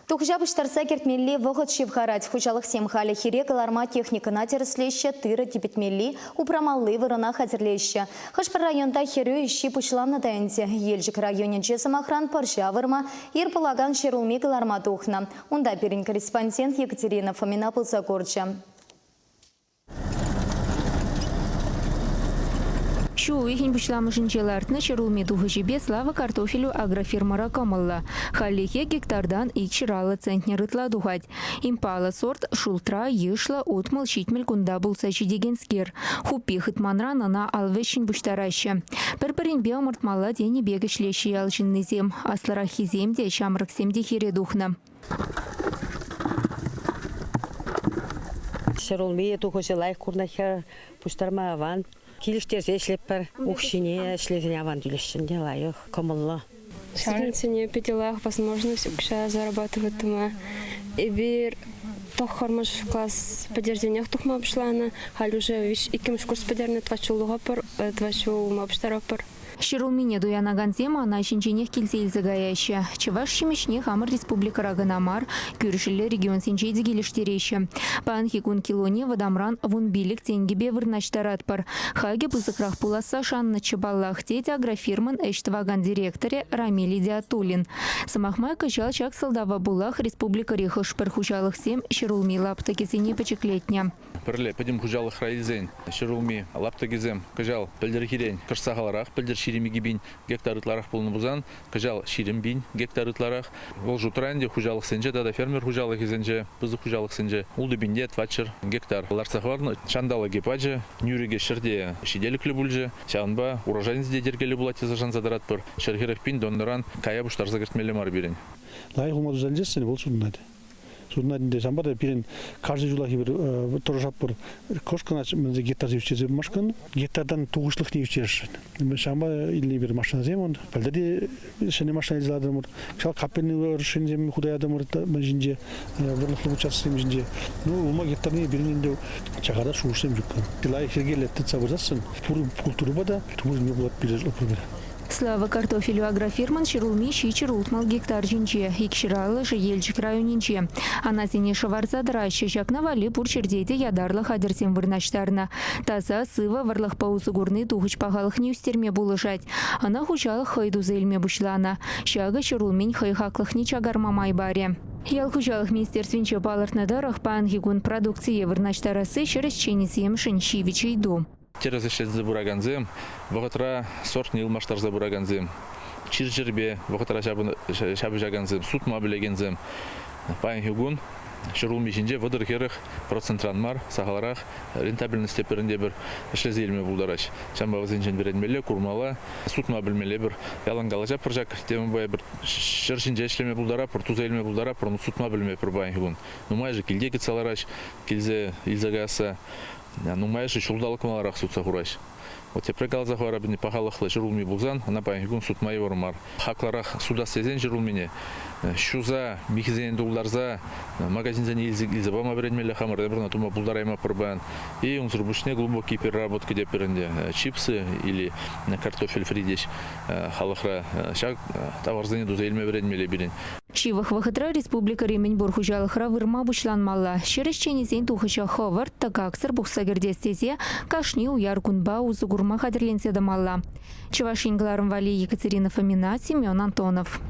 Тухӑҫа пуҫтарса кӗртмелли вӑхӑт ҫывхарать. Хуҫалӑхсем халӗ хире кӑларма техникӑна тӗрӗслеҫҫӗ, тырӑ типӗтмелли, упрамалли вырӑна хатӗрлеҫҫӗ. Хӑш-пӗр районта хӗрӳ ӗҫҫи пуҫланнӑ та ӗнтӗ. Елчӗк районӗнче, сӑмахран, пӑрҫа вырма, ир пулакан ҫӗрулми кӑларма тухнӑ. Унта пирӗн корреспондент Екатерина Фомина пулса курчӗ. Ҫу уйӑхӗн пуҫламӑшӗнче лартнӑ ҫӗрулми тухӑҫӗпе Слава картофелю агрофирмӑра кӑмӑллӑ. Хальлӗхе гектартан 250 центнер ытла тухать. Импала сорт шултра, йышлӑ, 60-70 кунта пулса ҫитекенскер. Хуппи хытманран ӑна ал вӗҫҫӗн пуҫтараҫҫӗ. Пӗр-пӗринпе ӑмӑртмалла тенӗ пек ӗҫлеҫҫӗ ял ҫыннисем. Аслӑраххисем те, ҫамрӑксем те хире тухнӑ. Ҫӗрулми тухӑҫӗ лайӑх курнать хӗр, пуҫтарма аван. Килӗштерсе ӗҫлетпӗр. Укҫине ӗҫлесен аван тӳлеҫҫӗ ӗнтӗ, лайӑх, кӑмӑллӑ. Студентсене питӗ лайӑх возможность укҫа зарабатывать тума. Эпир тӑххӑрмӗш класс пӗтерсенех тухма пуҫланӑ. Халь уже иккӗмӗш курс пӗтернӗ, тӑват ҫуллӑха тӑват ҫул улма пуҫтаратпӑр. Ҫӗрулмине туянакансем ана ҫинченех килсе илсе каяҫҫӗ. Чӑваш ҫимӗҫне хамӑр республикӑра кӑна мар, кӳршӗллӗ регионсенче те килӗштереҫҫӗ. Паянхи кун килоне вӑтамран 15 тенкӗпе вырнаҫтаратпӑр. Хакӗ пысӑкрах пуласса шаннӑччӗ паллах, тет агрофирмӑн ӗҫ тӑвакан директорӗ Рамиль Идиатуллин. Сӑмах май, кӑҫал ҫак сӑлтава пулах республикӑри хӑш-пӗр хуҫалӑхсем ҫӗрулми лаптӑкӗсене пӗчӗклетнӗ. Пӗрле пӗтӗм хуҫалӑхра илсен ҫӗрулми лаптӑкӗсем кӑҫал пӗлтӗрхирен кӑшт сахалрах, пӗлтӗр 22 пин гектар ытларах пулнӑ пулсан, кӑҫал 20 пин гектар ытларах. Вӑл шутра ӗнтӗ хуҫалӑхсенче тата фермер хуҫалӑхӗсенче, пысӑк хуҫалӑхсенче ултӑ пинте тӑватҫӗр гектар лартса хӑварнӑ. Ҫанталӑкӗ пачӗ, нӳрӗкӗ ҫӗрте ҫителӗклӗ пулчӗ. Ҫавӑнпа урожайность те йӗркеллӗ пулать тесе шанса тӑратпӑр. 140 пин тоннӑран кая пуҫтарса кӗртмелле мар пирӗн. Лайӑх улма туса илсессӗн вӑл сутӑнать. Сутӑнать ӗнтӗ. Ҫавӑнпа та пирӗн кашни ҫулах эпир тӑрӑшатпӑр. Кӑшт кӑна мӗнсе гектарсем ӳстерсе пымашкӑн гектартан тухӑҫлӑхне ӳстересшӗн. Ҫавӑнпа илнӗ эпир машинӑсем он. Пӗлтӗр те ҫӗнӗ машина илсе лартӑмӑр. Кӑҫал капельный ӑрӑшшинсем хута ятӑмӑр мӗн ҫинче, вӑрлӑхлӑ участоксем ҫинче. Ну, улма гектарне пирӗн ӗнтӗ чакарас шухӑшсем ҫук. Лайӑх йӗркеллӗ тытса пырсассӑн пур культурӑпа та тухӑҫ пулать пулать. Слава картофелю агрофирмӑн ҫӗрулми 760 гектар ҫинче, икҫӗр Елчӗк районӗнче. Анасене шӑварса тӑраҫҫӗ, ҫакна валли пур ҫӗрте те ятарлӑ хатӗрсем вырнаҫтарнӑ. Таса, сывӑ вӑрлӑхпа усӑ курни тухӑҫ пахалӑхне ӳстерме пулӑшать. Ӑна хуҫалӑх хӑй туса илме пуҫланӑ. Ҫакӑ ҫӗрулмин хӑй хаклӑхне чакарма май парӗ. Ял хуҫалӑх министерствинче палӑртнӑ тӑрӑх, паянхи кун продукцие вырнаҫтарасси ҫӗр ӗҫченӗсемшӗн ҫивӗч ыйту. Тӗрӗс ӗҫлесе пыракансем, вӑхӑтра сортне ылмаштарса пыракансем, чир-чӗрпе вӑхӑтра ҫапӑҫакансем, сутма пӗлекенсем паянхи кун ҫӗрулми ҫинче 30-40 процентран мар, сахалрах рентабельность тепӗрӗн те пӗр ӗҫлесе илме пултараҫ. Ҫавӑнпа вӗсенчен вӗренмелле, курмалла, сутма пӗлмелле пӗр. Ялан калаҫатпӑр ҫак темӑпа эпир ҫӗр ҫинче ӗҫлеме пултаратпӑр, туса илме пултаратпӑр, но сутма пӗлмепӗр паянхи кун. Нумайӑшӗ килте кӗтсе лараҫ, килсе илсе каясса. Нумайӑшӗ ҫулталӑк маларах сутса хураҫ. Вот тепре каласа хӑварап, пахалӑхлӑ ҫӗрулми пулсан, ӑна паянхи кун сутма йывӑр мар. Хаклӑрах сутас тесен ҫӗрулмине ҫуса, михӗсене тултарса магазинсене илсе пама вӗренмелле хамӑр эпир ӑна тума пултараймастпӑр паян. И унсӑр пуҫне глубокий переработка тетпӗр ӗнтӗ. Чипсы или картофель фри теҫ халӑхра. Ҫак таварсене туса илме вӗренмелле пирӗн. Ҫывӑх вӑхӑтра республикӑри мӗнпур хуҫалӑхра вырма пуҫланмалла. Ҫӗр ӗҫченӗсен тухӑҫа хӑвӑрт, тӑкаксӑр пухса кӗртес тесе кашни уяр кунпа усӑ курма хатӗрленсе тӑмалла. Чӑваш Ен кӑларӑм валли Екатерина Фомина, Семен Антонов.